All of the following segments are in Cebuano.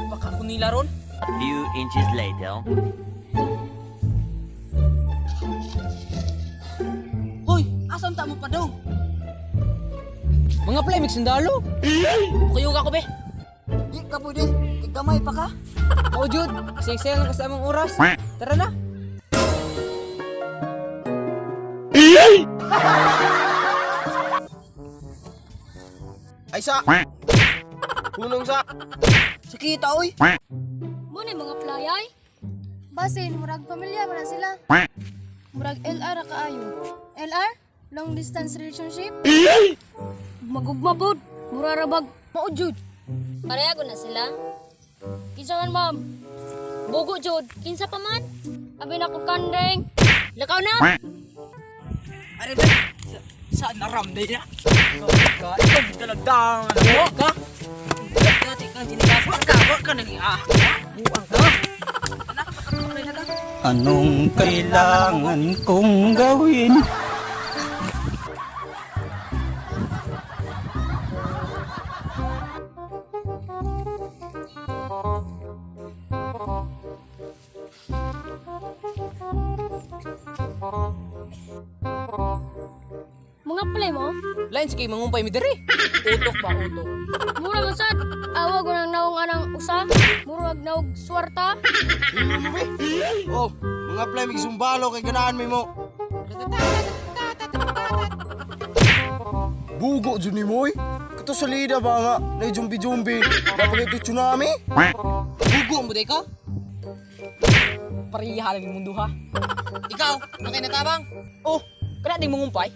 Dawat pa ka ko nila ron. A few inches later. Hoy, asan ta mo pa daw? Mga play, mig sundalo. Kuyog ako be. Di ka pwede. Kay gamay pa ka. Oo, Jud. Sayang lang ka sa among oras. Tara na. Ay sa! Hunong sa! Sakita oy. Mo ni mga playay. Basin, murag pamilya man na sila. Murag LR ra kaayo. LR? Long distance relationship? Magugma pod. Mura ra bag mao jud. Pareha ko na sila. Kinsa man, ma'am? Bugo jud. Kinsa pa man? Abi na ko kandeng. Lakaw na. Are be. Sa naram day na. Ka, ikaw talagang ano ka? Dati kang sinigas. Wa ka, wa ka naging ah. Buang ka. Anong kailangan kong gawin? Mga play mo. Lain sa kay mangumpay mi diri. Utok ba utok? Mura man sad. Awa ko nang naong anang usa. Murag naog swarta. Oh, mga play mig sumbalo kay ganahan mi mo. Bugo jud ni moy. Kato sa lida ba nga, nay jumbi-jumbi. Dapat ito tsunami. Bugo mo day ka? Pareha lang yung mundo ha. Ikaw, nakay natabang. Oh, kana ding mangumpay.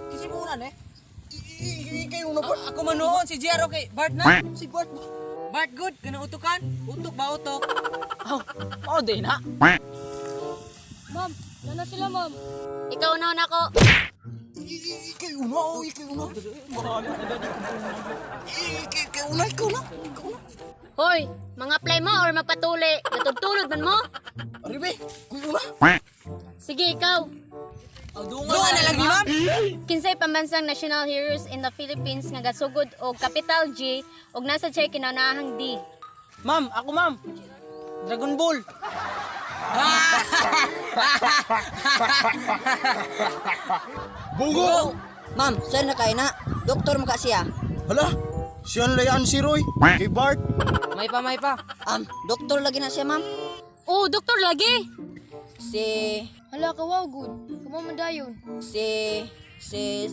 Kasi muna eh. Kayo na ba? Ako man noon, si JR, okay. Bart na. Si Bart ba? Bart good, kanang utukan. Utok ba utok? Oh, mao day na. Ma'am, nana sila, ma'am. Ikaw na nako. Kayo na, oh, ikaw na. Ikaw na, ikaw na. Ikaw na. Hoy, mga play mo or mapatuli. Natugtulog man mo. Ari be, kuyo na. Sige, ikaw. Dungan na lang ni ma'am. Kinsay pambansang national heroes in the Philippines nga gasugod og capital G ug nasa siya kinanahang D. Ma'am, ako ma'am. Dragon Ball. Bugo! Ma'am, sir na kay na. Doktor mo ka siya. Hala, siyan layan si Roy. Kay Bart. May pa, may pa. Doktor lagi na siya, ma'am. Oh, doktor lagi. Si Hala ka wow good. Kamo man dayon. si si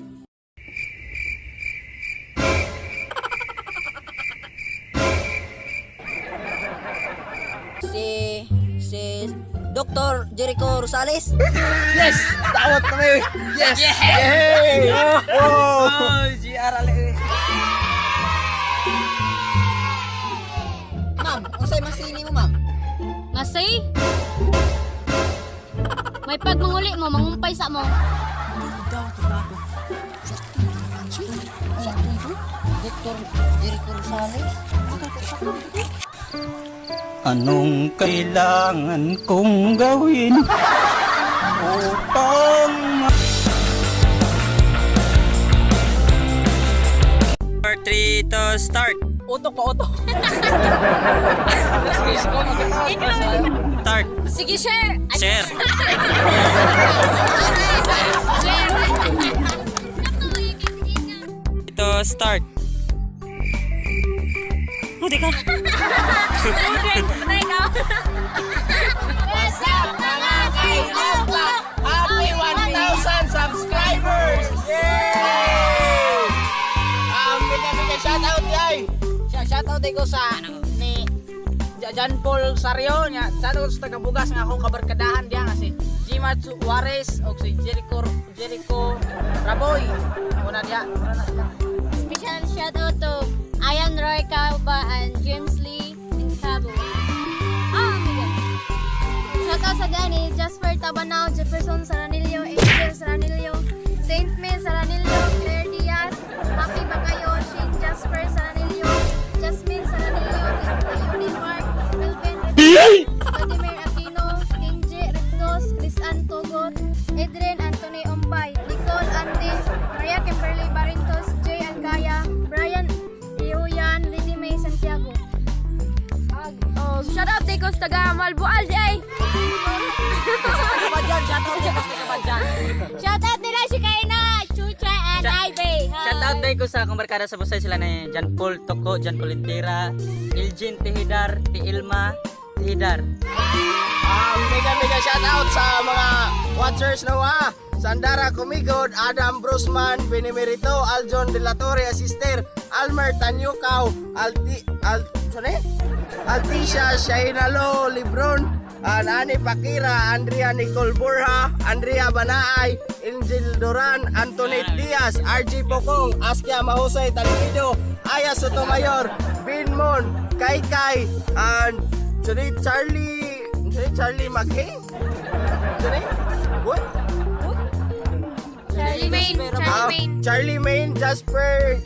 Si si Dr. Jericho Rosales. Yes! Dawat na kayo. Yes! Yay! Oh! Oh, GR ali. Ma'am, unsay masini mo, ma'am? Masay? May pagmanguli mo, mangumpay sa mo. Dr. Jericho Rosales. Anong kailangan kong gawin upang 4, 3, 2, start! Utok pa utok. Sige, sige, magkatawa. Start! Sige, share. Ay, Share! Share. Ito, start! Oh, teka! Patay ka. What's up, mga kaibigan? Happy 1,000 subscribers! Yay! Bigyan shout out yay! Shout out ko sa ni John Paul Sario nya shout out sa taga-bugas nga akong kabarkadahan diya nga si Gima Suarez og si Jericho Jericho Raboy. Ako na diya. Wala na sila. Special shout out to Ian Roy Cauba and James Lee Incabo. Ah, my God. Shout out sa Danny, Jasper Tabanao, Jefferson Saranillo, Angel Saranillo, Saint May Saranillo, Claire Diaz, Happy Bakayo, Shane Jasper Saranillo, Jasmine Saranillo, Leonie Mark, Melvin Vladimir Aquino, Kenji Rectos, Chris Ann Togot, Adrian Anthony Ombay, Nicole Andy, Maria Kimberly. taga Malboal di ay. Kabadyan, shout out din sa Kabadyan. Shout out nila si Kaina, Chucha and Ivy. Hi. Shout out ko sa akong barkada sa Busay, sila ni John Paul Toko, John Colintira, Iljin Tihidar, Ti Ilma Tihidar. Mega mega shout out sa mga watchers no ha. Sandara Kumigod, Adam Brusman, Benemerito, Aljon De La Torre, Asister, Almer Tanyukaw, Alti, Al, sorry? Altisha, Shainalo, Libron, Ani Pakira, Andrea Nicole Borja, Andrea Banaay, Angel Duran, Antoinette Diaz, RG Pokong, Askia Mahusay Talido, Aya Sotomayor, Bin Mon, Kai Kai, and sorry, Charlie, sorry, Charlie Maghay? Sorry? What? Charlie Main, Charlie Main. Charlie Main, Jasper,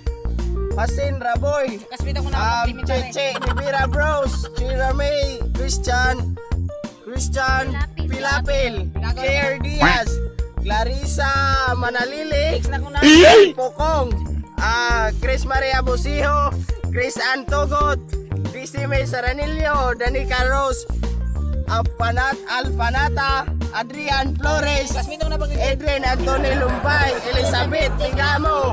Hasin Raboy, Kasmita ko na Cheche, Rivera Bros, Chira May, Christian, Christian Pilapil, Claire Diaz, Clarissa Manalili, Text na ko na. Pokong, Chris Maria Busiho, Chris Antogot, DC May Saranillo, Danica Rose, Alfanat, Alfanata, Adrian Flores, Kasmita ko na pag Adrian Anthony Lumbay, Elizabeth Tigamo,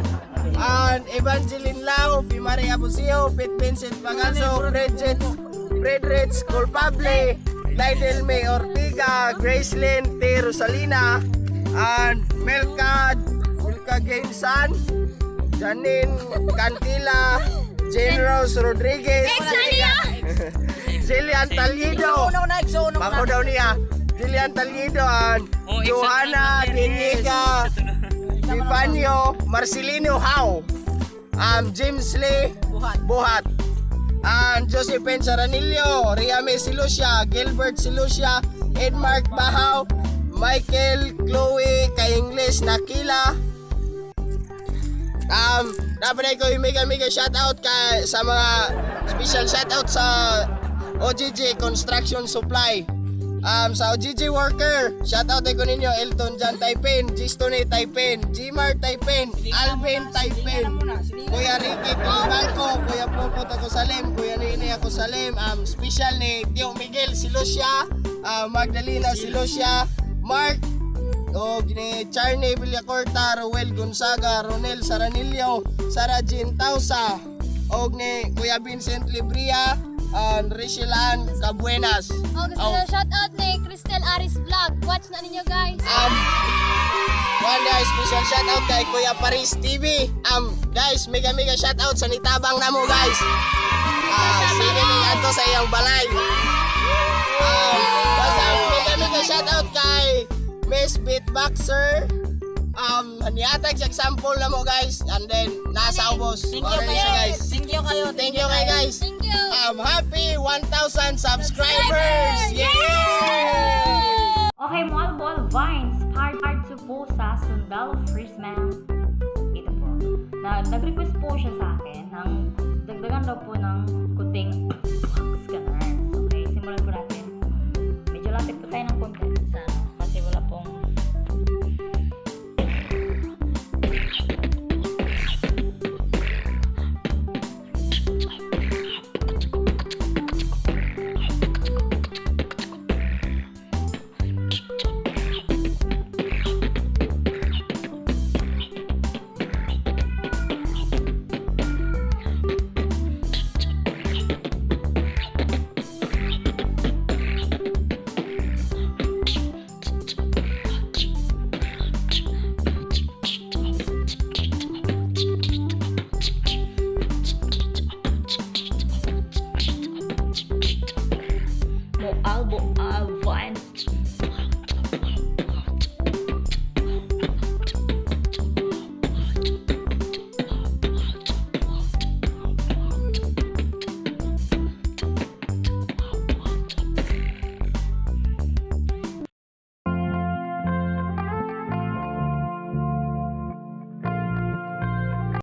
and Evangeline Lau, P. Maria Busio, Pete Vincent Pagalso, Bridget, Frederick Culpable, Lydel May Ortiga, Gracelyn T. Rosalina, and Melka, Melka Gainsan, Janine Cantila, Jane Rose Rodriguez, Jillian Taliedo, Una ko na, exo una ko na. Bako daw niya. Jillian Taliedo and Oh, exo Johanna na, Diniga Tifanio Marcelino Howe, James Lee Buhat. Buhat, and Josephine Saranillo, Riame Silucia, Gilbert Silucia, Edmark Bahaw, Michael Chloe Kaingles Nakila. Dapat ko yung mega mega shout out kay sa mga special shout out sa OGG Construction Supply. Sa OGG worker, shout out ko ninyo Elton John Taipin, Gistone Taipin, Gmar Taipin, Alvin Taipin, Kuya Ricky Pilibalco, Kuya Popot ako Salim, Kuya Nini ako Salim, special ni Tio Miguel Silucia, Magdalena Silucia, Mark o ni Charney Villacorta, Ruel Gonzaga, Ronel Saranillo, Sara Jean Tausa, og ni Kuya Vincent Libria, and Richelan Cabuenas. Oh, gusto na shout out ni Crystal Aris Vlog. Watch na ninyo, guys. One guys, special shout out kay Kuya Paris TV. Guys, mega mega shout out sa nitabang namo guys. Sige ni ato sa iyang balay. Basta mega mega shout out kay Miss Beatboxer. Nihatag siya sample na mo guys and then nasa ubos. Thank you Already kayo. siya, guys. Thank you kayo. Thank you kay guys. Thank you. Happy 1,000 subscribers. Yeah! Okay, Moalboal Vines, part 2 po sa Sundalo Frisman. Ito po. Na, nag-request po siya sa akin ng dagdagan daw po ng kuting box ganun. Okay, simulan po natin. Medyo lapit po tayo ng konti.